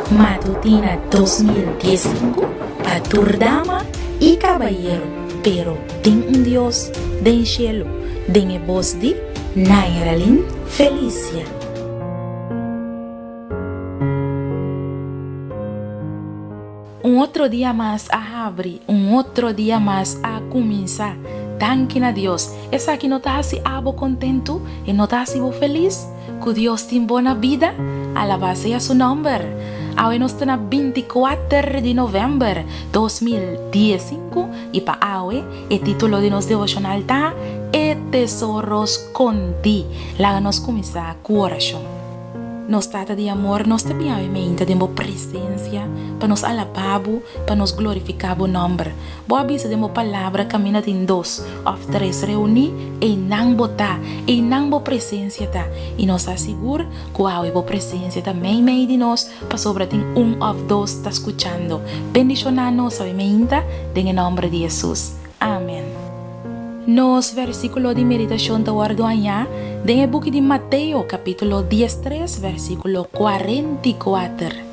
Matutina 2015 pa tur dama i kabayero, pero tin un Dios den shelu, den e bos di Nairalyn Felicia. Un otro dia mas a habri, un otro dia mas a kuminsá. Danki na Dios! Esaki no ta hasi abo kontentu? E no ta hasi bo felis? Ku Dios tin bo na bida? Alabá sea su nòmber! Awe nos ta na bintikuater di novèmber 2015 i pa awe e título di nos devoshonal ta E Tesoro Skondí. Laga nos kuminsá ku orashon. Nos Tata di amor, nos ta bin awe meinta den bo presencia pa nos alabá bo, pa nos glorificá bo nomber. Bo a bisa den bo palabra caminda tin dos of tres reuní, einan bo ta, einan bo presencia ta. I nos ta sigur cu awe bo presencia ta meimei di nos pasobra tin un of dos ta scuchando. Bendicioná nos awe meinta den e nomber di Jesus. Amen. Nos versíkulo di meditashon ta wòrdu hañá den e buki di Mateo, kapítulo diestres, versíkulo 44.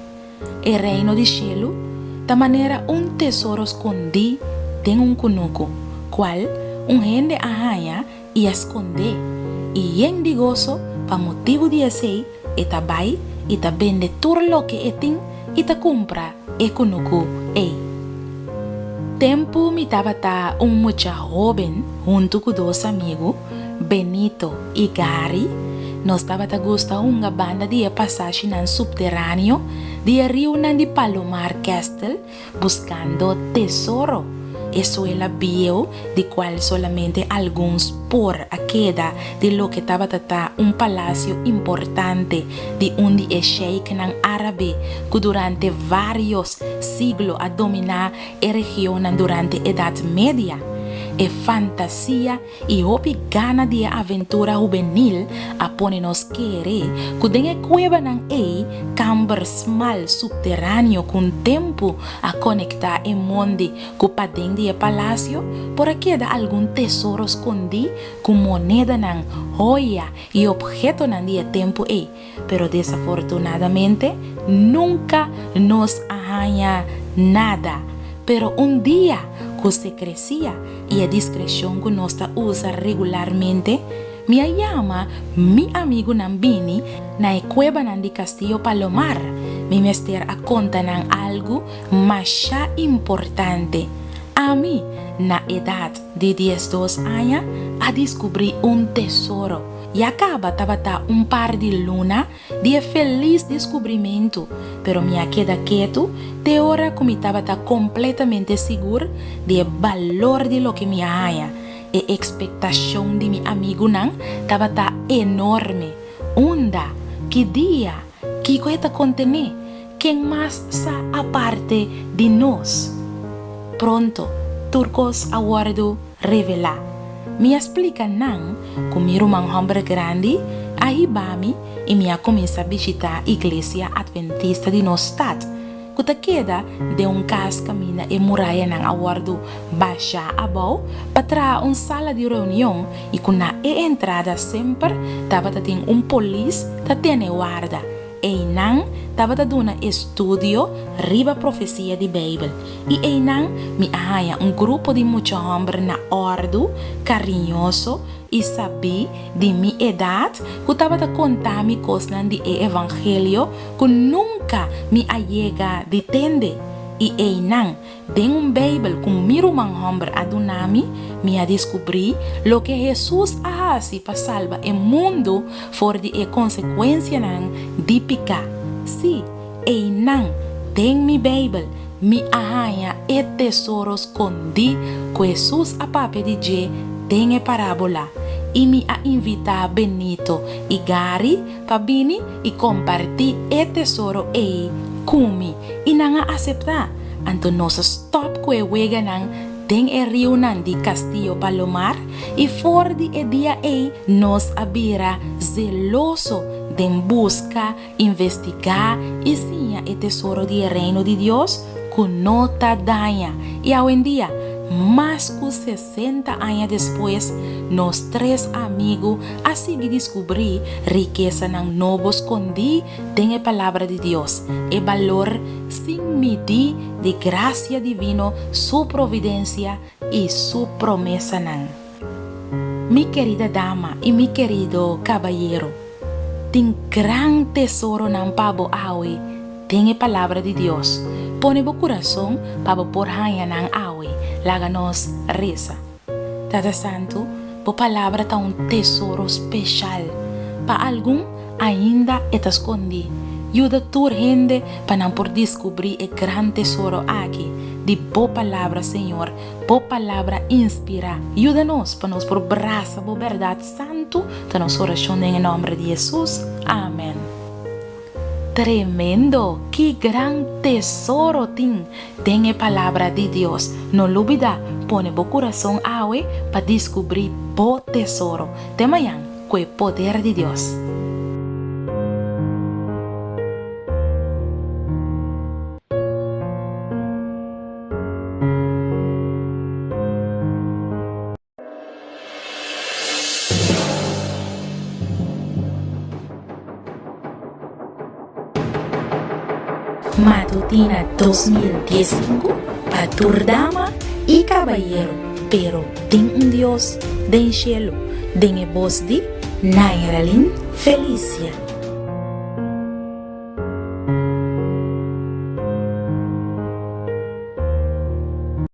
E Reino di shelu ta manera un tesoro skondí den un kunuku, kual un hende a haña i a skondé, i yen di goso pa motibu di esei e ta bai i ta bende tur loke e tin i ta kumpra e kunuku ei. Tempu mi tabata un mucha hóben huntu ku dos amigu, Benito i Gary, nos tabata gusta hunga banda di e pasashinan supteraneo di e riunan di Palomar Castle Buskando tesoro, e suela bieu di kual solamente algun spor a keda di loke tabata ta un palasio importante di un di e sheiknan árabe ku durante vários siglo a dominá e regionnan durante Edat Media. E fantasia I hopi gana di e aventura hubenil a pone nos kere ku den e kuebanan ei, kamber smal supteranio ku un tempu a konektá e mondi ku paden di e palasio, por a keda algun tesoro skondí ku monedanan, hoya i ophetonan di e tempu ei. Pero desafortunadamente nunka nos a haña nada. Pero un dia, ku sekresia i e diskreshon ku nos ta usa regularmente, mi a yama mi amigunan bini na e kuebanan di Castillo Palomar. Mi mester a konta nan algu masha importante. Ami, na edat di diesdos aña, a diskubrí un tesoro. Ya kaba tabata un par di luna di e felis deskubrimentu, pero mi a keda ketu te ora ku mi tabata kompletamente sigur di e balor di loke mi a haña. E ekspektashon di mi amigunan tabata enorme. Unda? Ki dia? Kiko e ta kontené? Ken mas sa aparte di nos? Pronto, tur kos a wòrdu revelá. Mi a splika nan ku mi ruman hòmber grandi a hiba mi i mi a kuminsá bishitá Iglesia Adventista di nos stat, ku ta keda den un kas kaminda e murayanan a wòrdu bashá abou pa traha un sala di reunion i ku na e entrada semper tabata tin un polis ta tene warda. Einan tabata duna estudio riba profesia di Beibel, i einan mi a haña un grupo di mucha hòmber na òrdu, kariñoso i sabí di mi edat ku tabata konta mi kosnan di e evangelio ku nunka mi a yega di tende. I einan Den un Beibel ku mi ruman hòmber a duna mi, mi a diskubrí loke Hesus a hasi pa salba e mundu for di e konsekuensianan di piká. Sí, einan, den mi Beibel, mi a haña e tesoro skondí ku Hesus a papia di dje den e parábola, i mi a invitá Benito i Gary pa bini i kompartí e tesoro ei ku mi, i nan a aseptá. Anto nos a stòp ku e weganan den e riunan di Castillo Palomar, i for di e dia ei nos a bira zeloso den buska, investigá i siña e tesoro di e Reino di Dios ku no ta daña. I awendia, Mas ku 60 aña despues, nos tres amigu a sigui diskubrí rikesanan nobo skondí den e Palabra di Dios, e balor sin midí di grasia divino, Su providensia i Su promesanan. Mi kerida dama i mi kerido kabayero, tin gran tesoronan pa bo awe den e Palabra di Dios. Pone bo kurason pa bo por haña nan awe. Laga nos resa. Tata Santu, bo Palabra ta un tesoro speshal. Pa algun, ainda e ta skondí. Yuda tur hende pa nan por diskubrí e gran tesoro aki di bo Palabra, Señor, bo Palabra inspirá. Yuda nos pa nos por brasa bo bèrdat santu, ta nos orashon den e nòmber di Hesus. Amèn. Tremendo! Ki gran tesoro tin den e Palabra di Dios! No lubida, pone bo kurason awe pa diskubrí bo tesoro. Te mañan, ku e poder di Dios! Matutina 2015 pa tur dama y cabayero, pero tin un Dios den cielo, den e bos di Nairalyn Felicia.